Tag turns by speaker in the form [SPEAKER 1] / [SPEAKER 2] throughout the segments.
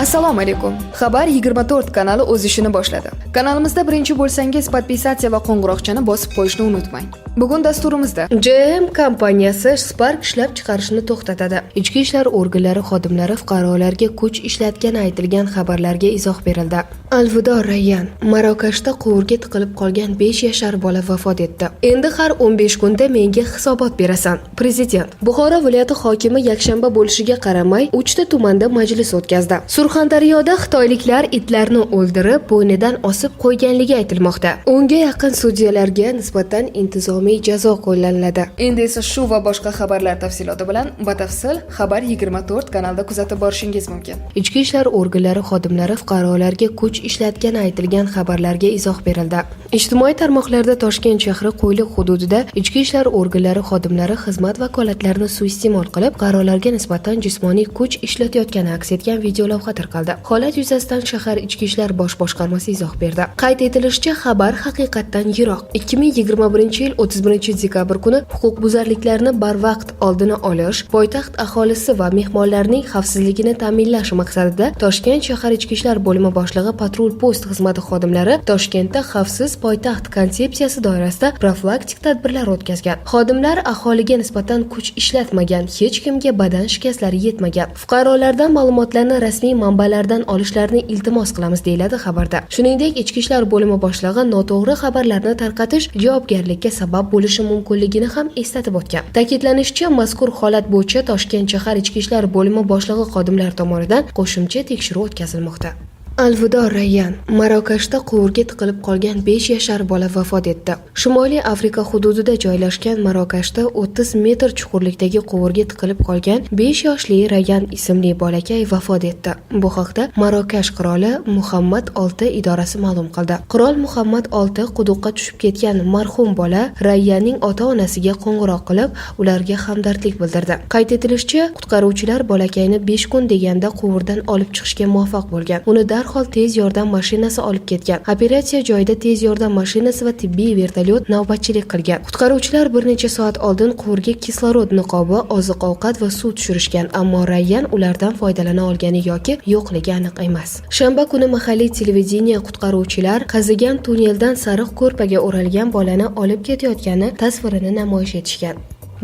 [SPEAKER 1] Assalomu alaykum. Xabar 24 kanali o'z ishini boshladi. Kanalimizda birinchi bo'lsangiz, подписаться va qo'ng'iroqchani bosib qo'yishni unutmang. Bugun dasturimizda
[SPEAKER 2] GM kompaniyasi Spark ishlab chiqarishni to'xtatadi. Ichki ishlar organlari xodimlari fuqarolarga kuch ishlatgani aytilgan xabarlarga izoh berildi. Alvido, Rayyan. Marokashda quvurga tiqilib qolgan 5 yashar bola vafot etdi. Endi har 15 kunda menga hisobot berasan. Prezident. Buxoro viloyati hokimi yakshanba bo'lishiga qaramay, 3 ta tumanda majlis o'tkazdi. Surxondaryoda xitoyliklar itlarni o'ldirib, bo'ynidan osib qo'yganligi aytilmoqda. 10 ga yaqin sudyalarga nisbatan intizomiy jazo qo'llaniladi.
[SPEAKER 1] Endi esa shu va boshqa xabarlar tafsiloti bilan batafsil Xabar 24 kanalda kuzatib borishingiz mumkin.
[SPEAKER 2] Ichki ishlar organlari xodimlari fuqarolarga kuch ishlatgani aytilgan xabarlarga izoh berildi. Ijtimoiy tarmoqlarda Toshkent shahri Qo'yliq hududida ichki ishlar organlari xodimlari xizmat vakolatlarini suiiste'mol qilib, fuqarolarga nisbatan jismoniy kuch ishlatayotgani aks etgan videolavha tarqaldi. Holat yuzasidan shahar Ichki ishlar bosh boshqarmasi izoh berdi. Qayd etilishicha, xabar haqiqatdan yiroq. 2021 yil 31 dekabr kuni huquqbuzarliklarni barvaqt oldini olish, poytaxt aholisi va mehmonlarning xavfsizligini ta'minlash maqsadida Toshkent shahar Ichki ishlar bo'limi boshlig'i patrul post xizmati xodimlari Toshkentda xavfsiz poytaxt konsepsiyasi doirasida profilaktik tadbirlar o'tkazgan. Xodimlar aholiga nisbatan kuch ishlatmagan, hech kimga badan shikastlari yetmagan. Fuqarolardan ma'lumotlarni rasmiy manbalardan olishlarini iltimos qilamiz, deyiladi xabarda. Shuningdek, Ichki ishlar bo'limi boshlig'i noto'g'ri xabarlarni tarqatish javobgarlikka sabab bo'lishi mumkinligini ham eslatib o'tgan. Ta'kidlanishicha, mazkur holat bo'yicha Toshkent shahar Ichki ishlar bo'limi boshlig'i xodimlar tomonidan qo'shimcha tekshiruv o'tkazilmoqda. Alvido, Rayyan. Marokashda quvurga tiqilib qolgan 5 yashar bola vafot etdi. Shimoliy Afrika hududida joylashgan Marokashda 30 metr chuqurlikdagi quvurga tiqilib qolgan 5 yoshli Rayyan ismli bolakay vafot etdi. Bu haqda Marokash qiroli Muhammad VI idorasi ma'lum qildi. Qirol Muhammad VI quduqqa tushib ketgan marhum bola Rayyanning ota-onasiga qo'ng'iroq qilib, ularga hamdardlik bildirdi. Qayd etilishicha, qutqaruvchilar bolakayni 5 kun deganda quvurdan olib chiqishga muvaffaq bo'lgan. Uni darhol tez yordam mashinasi olib ketgan. Operatsiya joyida tez yordam mashinasi va tibbiy vertolyot navbatchilik qilgan. Qutqaruvchilar bir necha soat oldin quvurga kislorod niqobi, oziq-ovqat va suv tushirishgan, ammo Rayyan ulardan foydalana olgani yoki yo'qligi aniq emas. Shanba kuni mahalliy televideniye qutqaruvchilar qazigan tunneldan sariq ko'rpaga o'ralgan bolani olib ketayotgani tasvirini namoyish etishgan.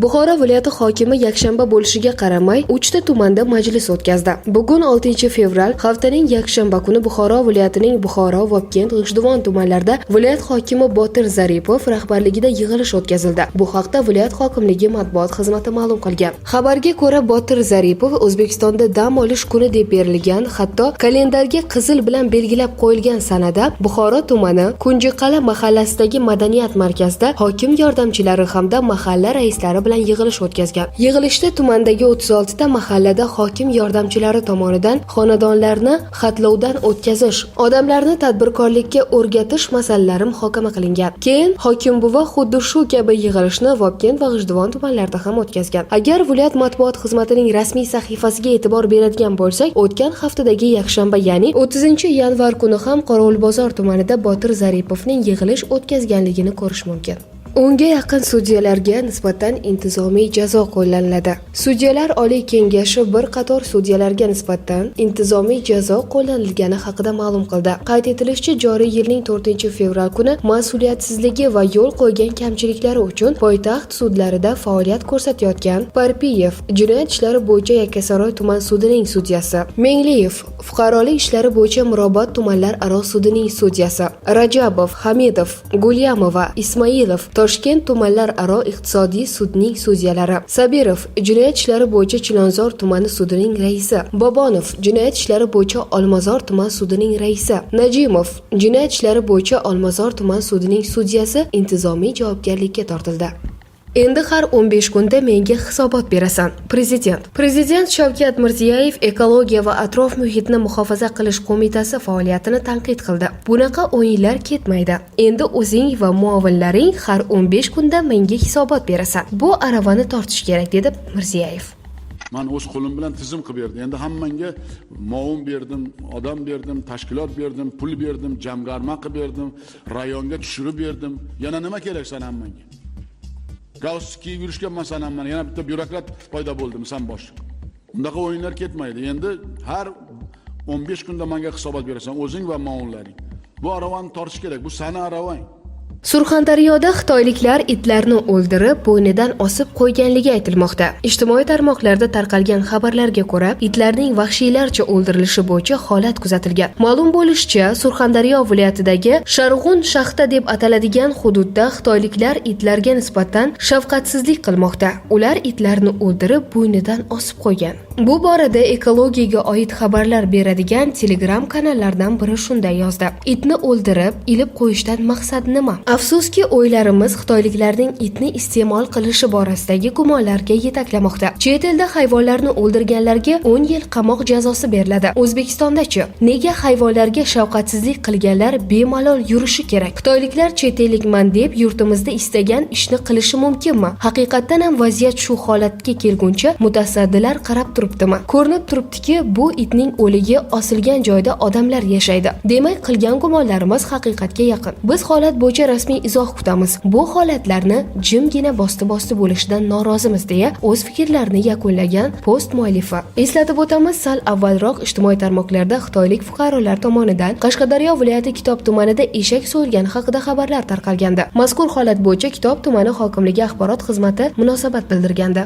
[SPEAKER 2] Buxoro viloyati hokimi yakshanba bo'lishiga qaramay, 3 ta tumanda majlis o'tkazdi. Bugun 6 fevral, haftaning yakshanba kuni Buxoro viloyatining Buxoro, Vobkent, G'ijduvon tumanlarida viloyat hokimi Botir Zaripov rahbarligida yig'ilish o'tkazildi. Bu haqda viloyat hokimligi matbuot xizmati ma'lum qilgan. Xabarga ko'ra, Botir Zaripov O'zbekistonda dam olish kuni deb berilgan, hatto kalendarga qizil bilan belgilab qo'yilgan sanada Buxoro tumani Kunjiqal'a mahallasidagi madaniyat markazida hokim yordamchilari hamda mahalla raislari bilan yig'ilish o'tkazgan. Yig'ilishda tumandagi 36 ta mahallada hokim yordamchilari tomonidan xonadonlarni xatlovdan o'tkazish, odamlarni tadbirkorlikka o'rgatish masalalari muhokama qilingan. Keyin hokim buva xuddi shu kabi yig'ilishni Vobkent va G'ijduvon tumanlarida ham o'tkazgan. Agar viloyat matbuot xizmatining rasmiy sahifasiga e'tibor beradigan bo'lsak, o'tgan haftadagi yakshanba, ya'ni 30 yanvar kuni ham Qorovulbozor tumanida Botir Zaripovning yig'ilish o'tkazganligini ko'rish mumkin. 10 ga yaqin sudyalarga nisbatan intizomiy jazo qo'llaniladi. Sudyalar oliy kengashi bir qator sudyalarga nisbatan intizomiy jazo qo'llanilgani haqida ma'lum qildi. Qayd etilishicha, joriy yilning 4 fevral kuni mas'uliyatsizligi va yo'l qo'ygan kamchiliklari uchun poytaxt sudlarida faoliyat ko'rsatayotgan Parpiyev, jinoyat ishlari bo'yicha Yakkasaroy tuman sudining sudyasi, Mengliyev, fuqarolik ishlari bo'yicha Mirobod tumanlararo sudining sudyasi, Rajabov, Hamidov, Gulyamova, Ismoilov, Toshkent tumanlararo iqtisodiy sudning sudyalari, Sabirov, jinoyat ishlari bo'yicha Chilonzor tumani sudining raisi, Bobonov, jinoyat ishlari bo'yicha Olmazor tuman sudining raisi, Najimov, jinoyat ishlari bo'yicha Olmazor tuman sudining sudyasi intizomiy javobgarlikka tortildi. Endi har 15 kunda menga hisobot berasan. Prezident. Prezident Shavkat Mirziyoyev Ekologiya va atrof muhitni muhofaza qilish qo'mitasi faoliyatini tanqid qildi. Bunaqa o'yinlar ketmaydi. Endi o'zing va muovinlaring har 15 kunda menga hisobot berasan. Bu aravani tortish kerak, dedi Mirziyoyev.
[SPEAKER 3] Man o'z qo'lim bilan tizim qilib berdim. Endi hammangga muovin berdim, odam berdim, tashkilot berdim, pul berdim, jamg'arma qilib berdim, rayonga tushirib berdim. Yana nima kerak san hammangga? Galstuk kiyib yurishga masalan mana yana bitta byurokrat paydo bo'ldimi, san boshliq? Bunaqa o'yinlar ketmaydi. Endi har 15 kunda menga hisobot berasan, o'zing va muovinlaring. Bu aravani tortish kerak, bu sani aravang.
[SPEAKER 2] Surxondaryoda xitoyliklar itlarni o'ldirib, bo'ynidan osib qo'yganligi aytilmoqda. Ijtimoiy tarmoqlarda tarqalgan xabarlarga ko'ra, itlarning vahshiylarcha o'ldirilishi bo'yicha holat kuzatilgan. Ma'lum bo'lishicha, Surxondaryo viloyatidagi Sharg'un shaxta deb ataladigan hududda xitoyliklar itlarga nisbatan shafqatsizlik qilmoqda. Ular itlarni o'ldirib, bo'ynidan osib qo'ygan. Bu borada ekologiyaga oid xabarlar beradigan Telegram kanallardan biri shunday yozdi: "Itni o'ldirib, ilib qo'yishdan maqsad nima? Afsuski, o'ylarimiz xitoyliklarning itni iste'mol qilishi borasidagi gumonlarga yetaklamoqda. Chet elda hayvonlarni o'ldirganlarga 10 yil qamoq jazosi beriladi. O'zbekistonda-chi? Nega hayvonlarga shafqatsizlik qilganlar bemalol yurishi kerak? Xitoyliklar chet ellikman deb yurtimizda istagan ishni qilishi mumkinmi? Haqiqatdan ham vaziyat shu holatga kelguncha mutasaddilar qarab turibdimi? Ko'rinib turibdiki, bu itning o'ligi osilgan joyda odamlar yashaydi. Demak, qilgan gumonlarimiz haqiqatga yaqin. Biz holat bo'yicha rasmiy izoh kutamiz. Bu holatlarni jimgina bosti-bosti bo'lishidan norozimiz", deya o'z fikrlarini yakunlagan post muallifi. Eslatib o'tamiz, sal avvalroq ijtimoiy tarmoqlarda xitoylik fuqarolar tomonidan Qashqadaryo viloyati Kitob tumanida eshak so'yilgani haqida xabarlar tarqalgandi. Mazkur holat bo'yicha Kitob tumani hokimligi axborot xizmati munosabat bildirgandi.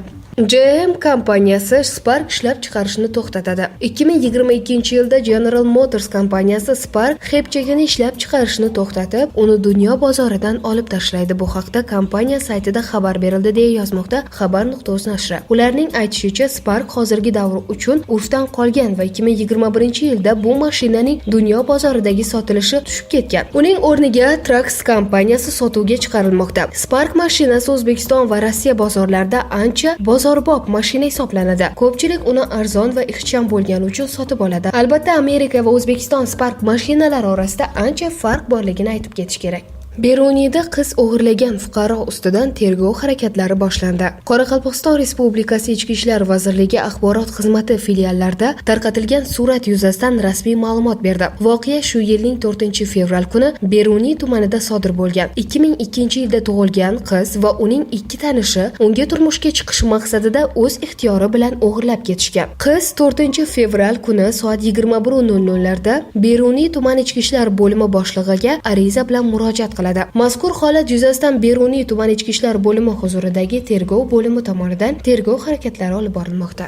[SPEAKER 2] GM kompaniyasi Spark ishlab chiqarishni to'xtatadi. 2022-yilda General Motors kompaniyasi Spark xepchagini ishlab chiqarishni to'xtatib, uni dunyo bozoridan olib tashlaydi. Bu haqda kompaniya saytida xabar berildi, deya yozmoqda xabar.uz nashri. Ularning aytishicha, Spark hozirgi davr uchun urfdan qolgan va 2021-yilda bu mashinaning dunyo bozoridagi sotilishi tushib ketgan. Uning o'rniga Trax kompaniyasi sotuvga chiqarilmoqda. Spark mashinasi O'zbekiston va Rossiya bozorlarida ancha bozorbop mashina hisoblanadi. Ko'pchilik uni arzon va ixcham bo'lgani uchun sotib oladi. Albatta, Amerika va O'zbekiston Spark mashinalari orasida ancha farq borligini aytib ketish kerak. Beruniyda qiz o'g'irlagan fuqaro ustidan tergov harakatlari boshlandi. Qoraqalpog'iston Respublikasi Ichki ishlar vazirligi axborot xizmati filiallarida tarqatilgan surat yuzasidan rasmiy ma'lumot berdi. Voqea shu yilning 4 fevral kuni Beruniy tumanida sodir bo'lgan. 2002-yilda tug'ilgan qiz va uning ikki tanishi unga turmushga chiqish maqsadida o'z ixtiyori bilan o'g'irlab ketishgan. Qiz 4 fevral kuni soat 21:00 larda Beruniy tuman ichki ishlar bo'limi boshlig'iga ariza bilan murojaat qiladi. Mazkur holat yuzasidan Beruniy tuman ichki ishlar bo'limi huzuridagi tergov bo'limi tomonidan tergov harakatlari olib borilmoqda.